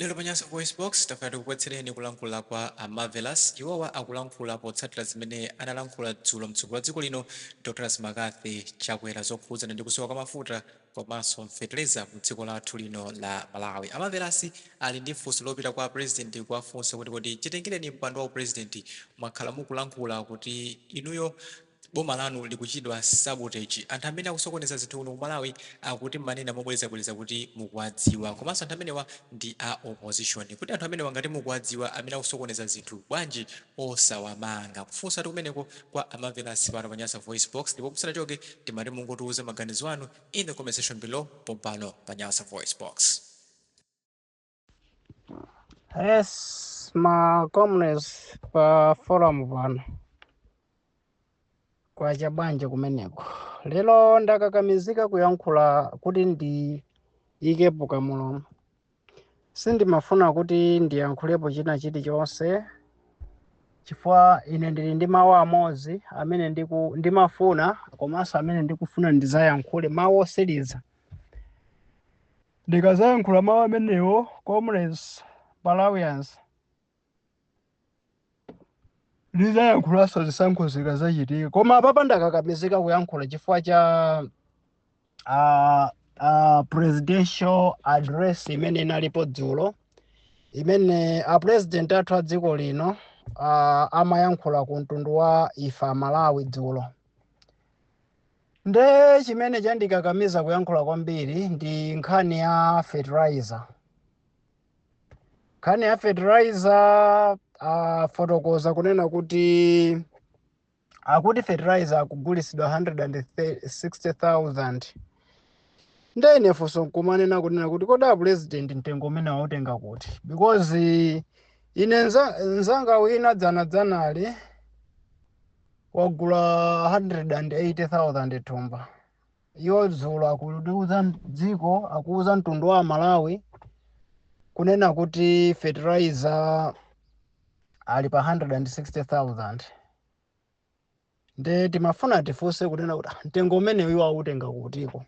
Lero pa Nyasa VoiceBox tafuna tikubweretsereni kulankhula kwa a Marvelous. Iwowa akulankhula potsatira zimene analankhula dzulo mtsogoleri wa dziko lino Dr McCarthy Chakwera zokhudzana ndi kusowa kwa mafuta komanso feteleza mu dziko lathu lino la Malawi. A Marvelous ali ndi funso lopita kwa President kuwafunsa kuti kodi chitengereni mpando wa upresident mwakhala mukulankhula kuti inuyo boma lanu likuchitidwa sabotage. Anthu amene akusokoneza zinthu kuno ku Malawi akuti mmanena mobwerezabwereza kuti mukuwadziwa komanso anthu amenewa ndi a opposition. Kuti anthu amenewa ngati mukuwadziwa amene akusokoneza zinthu bwanji osawamanga? Kufunsatu kumeneko kwa a Marvelous pano pa Nyasa VoiceBox ndipo musanachoke timati mungotiuza maganizo anu in the comment section below pompano pa Nyasa VoiceBox. Yes, ma comrades pa forum pano kwacha bwanji kumeneko. Lero ndakakamizika kuyankhula kuti ndiyikepo kamulomo. Sindimafuna kuti ndiyankhulepo china chilichonse chifukwa ine ndili ndi mawu amodzi amene ndimafuna komanso amene ndikufuna ndizayankhule, mawu osiriza. Ndikazayankhula mawu amenewo, comrades, Malawians, ndizayankhulanso zisankho zikazachitika. Koma apapa ndakakamizika kuyankhula chifukwa cha presidential address imene inalipo dzulo, imene a president athu a dziko lino amayankhula ku mtundu wa ife Amalawi dzulo. Nde chimene chandikakamiza kuyankhula kwambiri ndi nkhani ya fertilizer. Nkhani ya fertilizer, afotokoza kunena kuti akuti fertilizer akugulisidwa 160,000. Nde ine funso nkumanena kunena kuti kodi a president mtengo umene wautenga kuti? Because ine nzanga wina dzanadzanali wagula 180,000 thumba. Iwo dzulo akuuza dziko, akuuza mtundu wa Malawi kunena kuti fertilizer ali pa 160,000. Nde timafuna tifunse kunena kuti mtengo umene iwo autenga kutiko?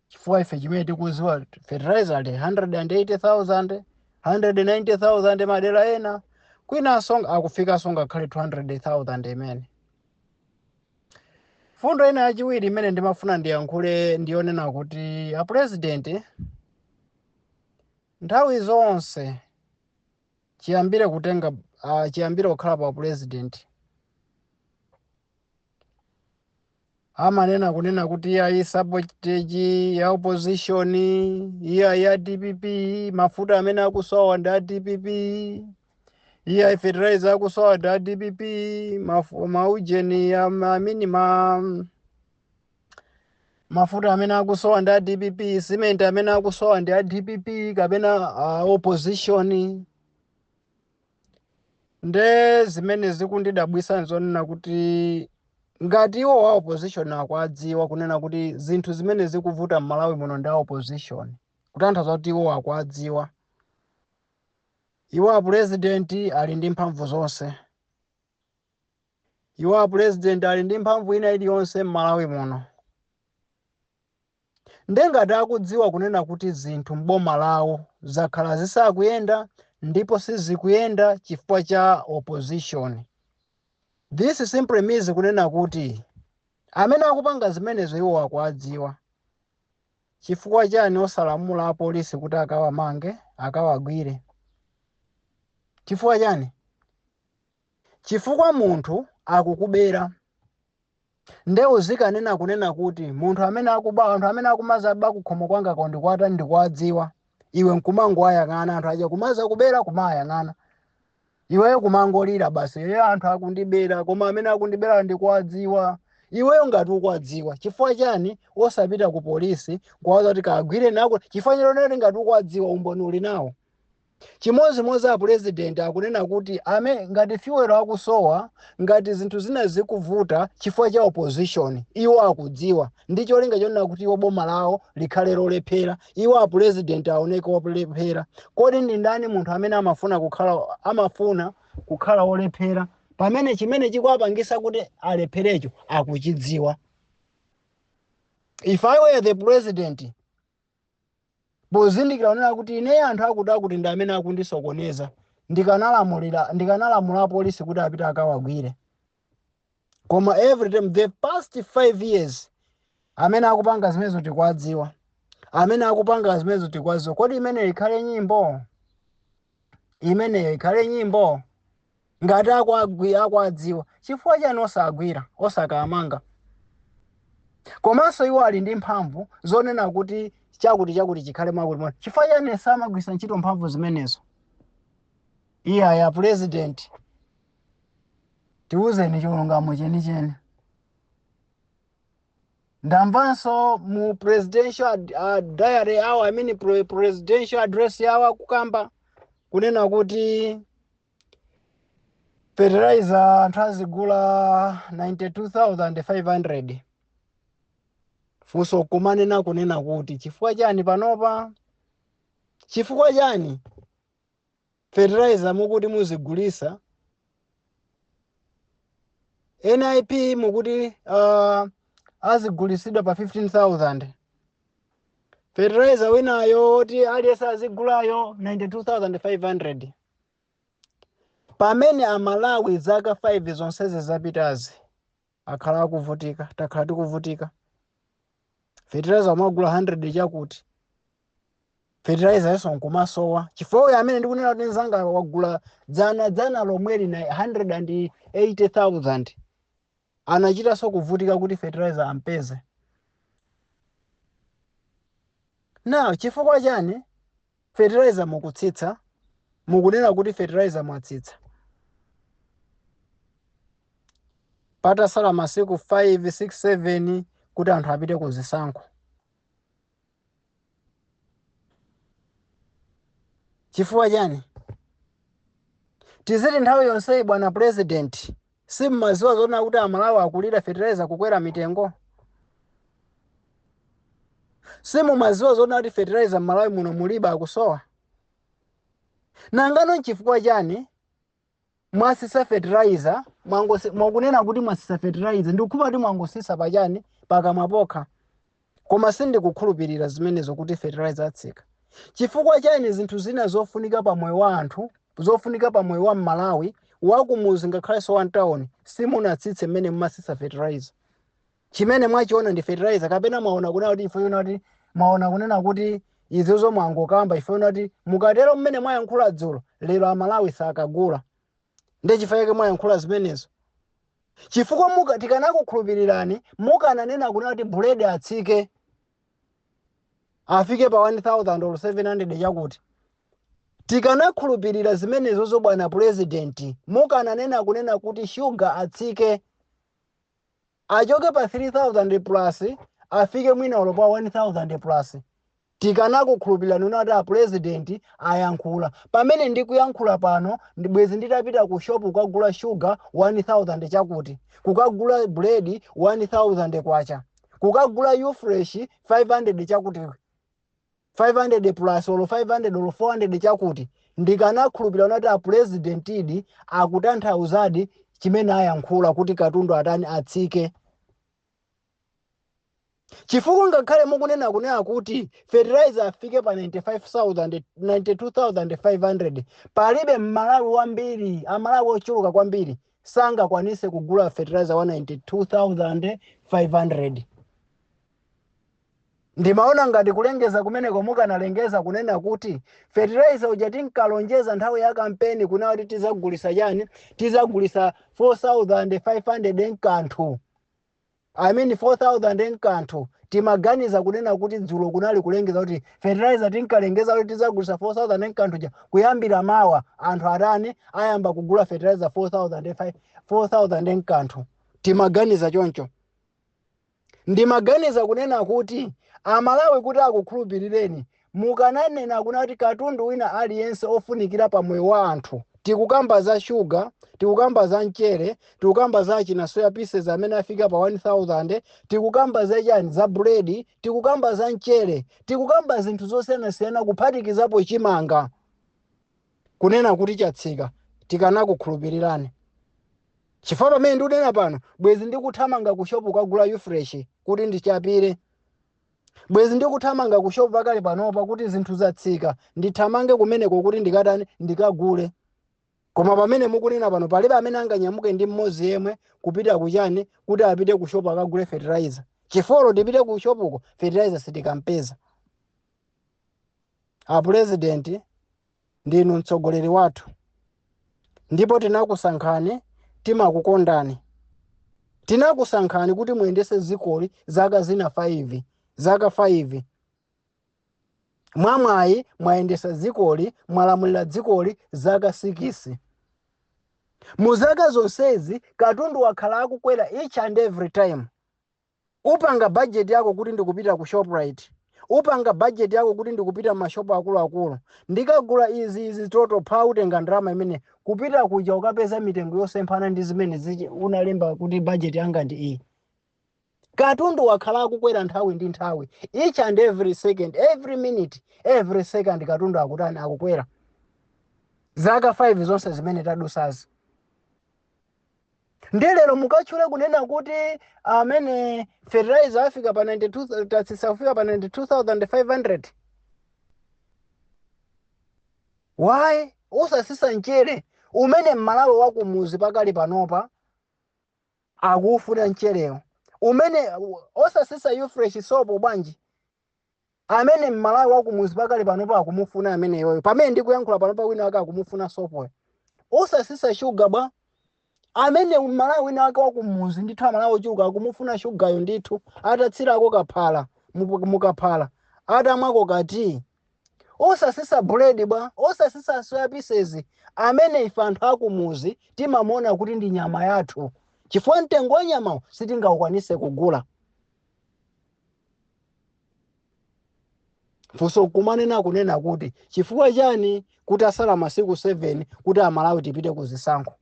Chifukwa ife chimene tikuziwa, fertilizer ali 180,000, 190,000 madera ena, kwinanso akufikanso ngakhale 200,000 imene. Fundo ina yachiwiri imene ndimafuna ndiyankhule ndiyonena kuti a president nthawi zonse chiyambire kutenga chiyambire kukhala pa president amanena kunena kuti iya sabotage ya opposition, iya ya DPP, mafuta amene akusowa ndi a DPP, iya fertilizer akusowa ndi a DPP, maujeni ya amini mafuta amene akusowa ndi a DPP, cement amene akusowa ndi a DPP kapena opposition. Nde zimene zikundidabwisa nzonena kuti ngati iwo wa opposition akuadziwa kunena kuti zinthu zimene zikuvuta m'Malawi muno ndi a opposition, kutanthauza kuti iwo akuadziwa, iwo a president ali ndi mphamvu zonse, iwo a president ali ndi mphamvu ina iliyonse m'Malawi muno. Nde ngati akudziwa kunena kuti zinthu m'boma lawo zakhala zisakuyenda ndipo sizikuyenda chifukwa cha opposition, this simply means kunena kuti amene akupanga zimenezo iwo akuadziwa. Chifukwa chani osalamula apolisi kuti akawamange, akawagwire? Chifukwa chani? Chifukwa munthu akukubera, nde uzikanena kunena kuti munthu amene akuba, anthu amene akumaza ba kukhomo kwanga kondikwata ndikuwadziwa, iwe nkumangoayang'ana anthu aja kumaza kubera, kumayang'ana iweyo kumangolira basi, iye anthu akundibera, koma amene akundibera ndikuwadziwa. Iweyo ngati ukuwadziwa, chifukwa chani osapita ku polisi kuwauza kuti kagwire nako? Chifukwa chonena ngati ukuwadziwa, umboni uli nawo. Chimodzimodzi a president akunena kuti ame ngati fuel akusowa, ngati zinthu zina zikuvuta chifukwa cha opposition, iwo akudziwa ndi cholinga chonena kuti iwo boma lawo likhale lolephera, iwo a president aoneke olephera. Kodi ndi ndani munthu amene amafuna kukhala olephera pamene chimene chikuwapangisa kuti alepherecho akuchidziwa? If I were the president, Pozindikira kunena kuti ine anthu akuti akuti ndi amene akundisokoneza, ndikanalamulira, ndikanalamula apolisi kuti apite akawagwire. Koma every time, the past 5 years, amene akupanga zimenezo tikuwadziwa, amene akupanga zimenezo tikuwadziwa. Kodi imeneyo ikhale nyimbo? Imeneyo ikhale nyimbo? Ngati akuwadziwa, chifukwa chani osagwira, osakamanga? Komanso iwo ali ndi mphamvu zonena kuti chakuti chakuti chikhale mwakuti mwakuti. Chifukwa chani samagwiritsa ntchito mphamvu zimenezo? Iya ya president, tiwuzeni chilungamo chenicheni. Ndamvanso mu presidential diary awo, I mean presidential address yawo, akukamba kunena kuti fertilizer anthu azigula 92,500. Funso kumanena kunena kuti chifukwa chani panopa, chifukwa chani fertilizer mukuti muzigulisa NIP, mukuti azigulisidwa pa 15,000, fertilizer winayo oti aliyense azigulayo 92,500, pamene Amalawi zaka 5 zonsezi zapitazi akhala akuvutika, takhala tikuvutika. Fertilizer umagula 100 chakuti, fertilizer yenso nkumasowa, chifukwa uyo amene ndikunena kuti nzanga wagula dzana dzana lomweli na 180,000, anachitanso kuvutika kuti fertilizer ampeze. Now chifukwa chani fertilizer mukutsitsa, mukunena kuti fertilizer mwatsitsa patasala masiku 5 6 7 kuti anthu apite ku zisankho? Chifukwa chani? Tiziti nthawi yonseyi, bwana president, simmaziwa zoona kuti Amalawi akulira fertilizer kukwera mitengo? Simumaziwa zoona kuti fertilizer m'Malawi muno mulibe, akusowa? Nangano nchifukwa chani mwasisa fertilizer? Mwakunena kuti mwasisa fertilizer, ndikukhulupirira kuti mwangosisa pachani, pakamwa pokha, koma sindikukhulupirira zimenezo kuti fertilizer atsika. Chifukwa chani zinthu zina zofunika pa moyo wa anthu, zofunika pa moyo wa Mmalawi wakumuzi ngakhalenso wa mtawuni, simunatsitse mmene mumasisa fertilizer? Chimene mwachiona ndi fertilizer, kapena mwaona kunena kuti ife kuti mwaona kunena kuti izozo mwangokamba ife kuti mukatero mmene mwayankhula dzulo, lero Amalawi sakagula, ndi chifukwa chake mwayankhula zimenezo? Chifukwa tikanakukhulupirirani mukananena kunena kuti buledi atsike afike pa 1000 or 700 chakuti, tikanakhulupirira zimenezozo. Bwana president, mukananena kunena kuti shuga atsike, achoke pa 3000 plus afike mwina olo pa 1000 plus, tikanakukhulupirira nuna kuti a president ayankhula. Pamene ndikuyankhula pano, bwezi nditapita ku shop kukagula shuga 1000 chakuti, kukagula buledi 1000 kwacha, kukagula ufresh 500 chakuti, 500 plus olo 500 olo 400 chakuti, ndikanakhulupirira kuti a president idi akutanthauzadi chimene ayankhula kuti katundu atani, atsike. Chifukwa ngakhale mukunena kunena kuti fertilizer afike pa 95,000, 92,500, palibe Mmalawi wambiri, Amalawi ochuluka kwambiri sangakwanise kugula fertilizer wa 92,500. Ndimaona ngati kulengeza kumeneko mukanalengeza kunena kuti fertilizer uja tinkalonjeza nthawi ya kampeni kunena kuti tizagulisa chani, tizagulisa 4500 nkanthu, I mean 4000 nkanthu, timaganiza kunena kuti dzulo kunali kulengeza kuti fertilizer tinkalengeza kuti tizagulisa 4000 nkanthu ja, kuyambira mawa anthu atani, ayamba kugula fertilizer 4000, 4000 nkanthu. Timaganiza choncho. Ndimaganiza kunena kuti Amalawi kuti akukhulupirireni mukananena kuna kuti katundu wina aliyense ofunikira pa moyo wa anthu, tikukamba za shuga, tikukamba za mchere, tikukamba za china soya pieces amene afika pa 1000, tikukamba za chani, za buledi, tikukamba za mchere, tikukamba zinthu zosiyanasiyana kuphatikizapo chimanga, kunena kuti chatsika, tikanakukhulupirirani. Chifukwa pamene ndikunena pano, bwezi ndikuthamanga ku shopu kukagula ufresh kuti ndichapire. Bwezi ndikuthamanga ku shopu pakali panopa kuti zinthu zatsika, ndithamange kumeneko kuti ndikatani, ndikagule. Koma pamene mukunena pano palibe amene anganyamuke ndi mmodzi yemwe kupita kuchani, kuti apite ku shopu akagule fertilizer. Chifukwa tipite ku shopuko, fertilizer sitikampeza. A President, ndinu mtsogoleri wathu ndipo tinakusankhani, timakukondani. Tinakusankhani kuti muyendese dzikoli zaka zina 5, zaka 5. Mwamwayi mwayendesa dzikoli, mwalamulira dzikoli zaka 6. Mu zaka zonsezi katundu wakhala akukwera each and every time. Upanga budget yako kuti ndikupita ku Shoprite, upanga budget yako kuti ndikupita m'mashopu akuluakulu, ndikagula izi izi, toto pha, utenga ndalama imene kupita kuja ukapeza mitengo yosemphana ndi zimene unalemba kuti budget yanga ndi iyi. Katundu wakhala akukwera nthawi ndi nthawi, each and every second, every minute, every second, katundu akutani? Akukwera. Zaka 5 zonse zimene tadusazi. Ndi lero mukatchule kunena kuti amene fertilizer afika pa 92, tatsitsa kufika pa 92,500. Why usasisa mchere umene Mmalawi wakumuzi pakali panopa akufuna, mcherewo umene? Osasisa Ufresh sopo bwanji, amene Mmalawi wakumuzi pakali panopa akumufuna ameneyoyo? Pamene ndikuyankhula panopa, wina wake akumufuna sopoyo. Osasisa shuga bwa, amene Mmalawi wina wake wakumuzi ndithu, Amalawi ochuluka akumufuna shugayo ndithu, atatsirako kaphala, mukaphala, atamwako kati? Osasisa buledi bwa? Osasisa soya pieces, amene ife anthu akumuzi timamuona kuti ndi nyama yathu, chifukwa mtengo wa nyamawo sitingaukwanise kugula? Funso kumanena kunena kuti chifukwa chani kuti asala masiku 7 kuti Amalawi tipite ku zisankho?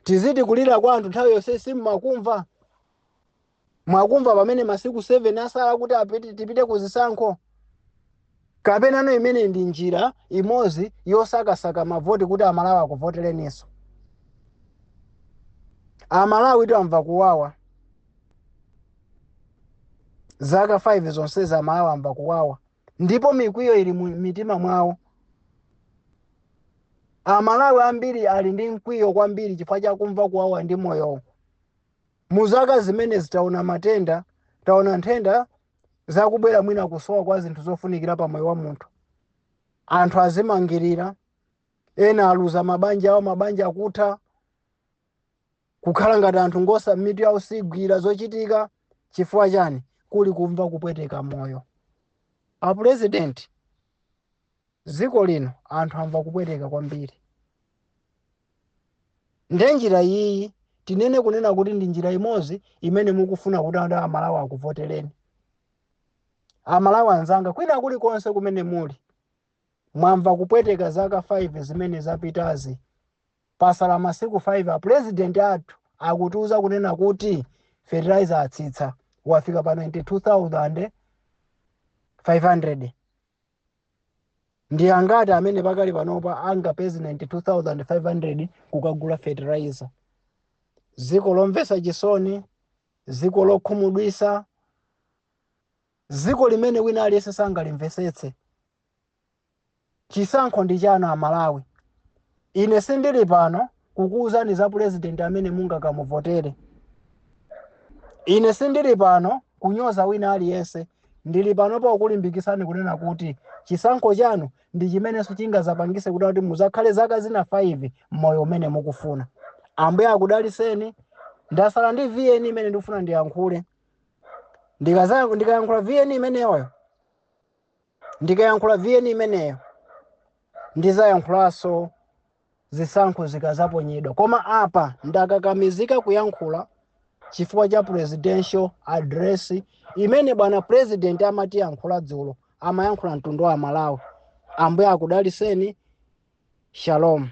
Tiziti kulira kwa anthu nthawi yonse simmakumva, mwakumva pamene masiku 7 asala kuti tipite ku zisankho? Kapena no, imene ndi njira imodzi yosakasaka mavoti kuti Amalawi akuvotereninso? Amalawi tamva kuwawa zaka 5 zonsezi. Amalawi amva kuwawa ndipo mikwiyo ili mu mitima mwawo. Amalawi ambiri ali ndi mkwiyo kwambiri chifukwa chakumva kuwawa ndi moyowo. Mu zaka zimene zitaona matenda, taona nthenda zakubwera, mwina kusowa kwa zinthu zofunikira pa moyo wa munthu, anthu azimangirira, ena aluza mabanja awo, mabanja akutha, kukhala ngati anthu ngosa mitu yawo sigwira zochitika. Chifukwa chani? Kuli kumva kupweteka moyo. A President, dziko lino anthu amva kupweteka kwambiri. Nde njira iyi tinene kunena kuti ndi njira imodzi imene mukufuna kuti anthu Amalawi akuvotereni? Amalawi anzanga kwina kulikonse kumene muli, mwamva kupweteka zaka 5 zimene zapitazi. Pasala masiku 5, a President athu akutiuza kunena kuti fertilizer atsitsa, wafika pa 92,500. Ndi angati amene pakali panopa angapeze 92,500 kukagula fertilizer? Dziko lomvetsa chisoni, dziko lokhumudwisa, dziko limene wina aliyense sangalimvesetse. Chisankho ndi chanu, Amalawi. Ine sindili pano kukuwuzani za President amene mungakamuvotere. Ine sindili pano kunyoza wina aliyense. Ndili pano pakulimbikitsani kunena kuti chisankho chanu ndi chimenenso chingazapangise kuti muzakhale zaka zina 5 mmoyo umene mukufuna. Ambuye akudaliseni. Ndasala ndi VN imene ndikufuna ndiyankhule. Ndikayankhula VN imeneyoyo, ndikayankhula VN imeneyo, ndizayankhulanso zisankho zikazaponyedwa. Koma apa ndakakamizika kuyankhula chifukwa cha presidential address imene bwana President amatiyankhula dzulo, amayankhula mtundu wa Malawi. Ambuye akudaliseni. Shalom.